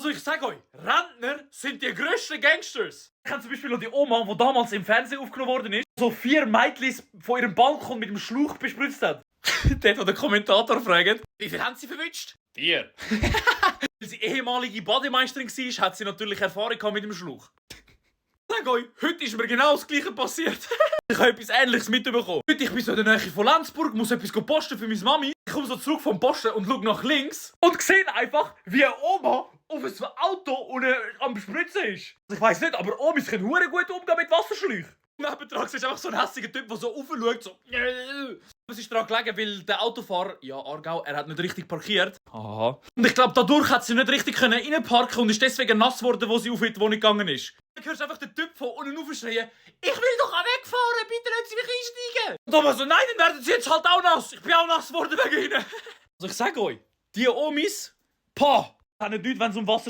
Also ich sag euch, Rentner sind die grössten Gangsters. Ich kenne zum Beispiel noch die Oma, die damals im Fernsehen aufgenommen worden ist, so 4 Mädchen von ihrem Balkon mit dem Schlauch bespritzt hat. Dort, wo der Kommentator fragt, wie viel haben sie verwünscht? 4. Weil sie ehemalige Bademeisterin war, hat sie natürlich Erfahrung mit dem Schlauch. Ich sag euch, heute ist mir genau das Gleiche passiert. Ich habe etwas Ähnliches mitbekommen. Heute ich bin so in der Nähe von Lenzburg, muss etwas posten für meine Mami. Ich komme so zurück vom Posten und schaue nach links und sehe einfach, wie eine Oma auf ein Auto und am Bespritzen ist. Ich weiss nicht, aber Omis können hure gut umgehen mit Wasserschläuchen. Nebendran ist einfach so ein hässiger Typ, der so raufschaut, so. Es ist daran gelegen, weil der Autofahrer, ja, Aargau, er hat nicht richtig parkiert. Aha. Und ich glaube, dadurch hat sie nicht richtig reinparken und ist deswegen nass geworden, wo sie auf die Wohnung gegangen ist. Dann hörst du einfach den Typ von unten aufschreien, ich will doch auch wegfahren, bitte lassen Sie mich einsteigen. Und Thomas so, nein, dann werden Sie jetzt halt auch nass. Ich bin auch nass geworden wegen Ihnen. Also ich sage euch, die Omis, haben nicht nichts, wenn es um Wasser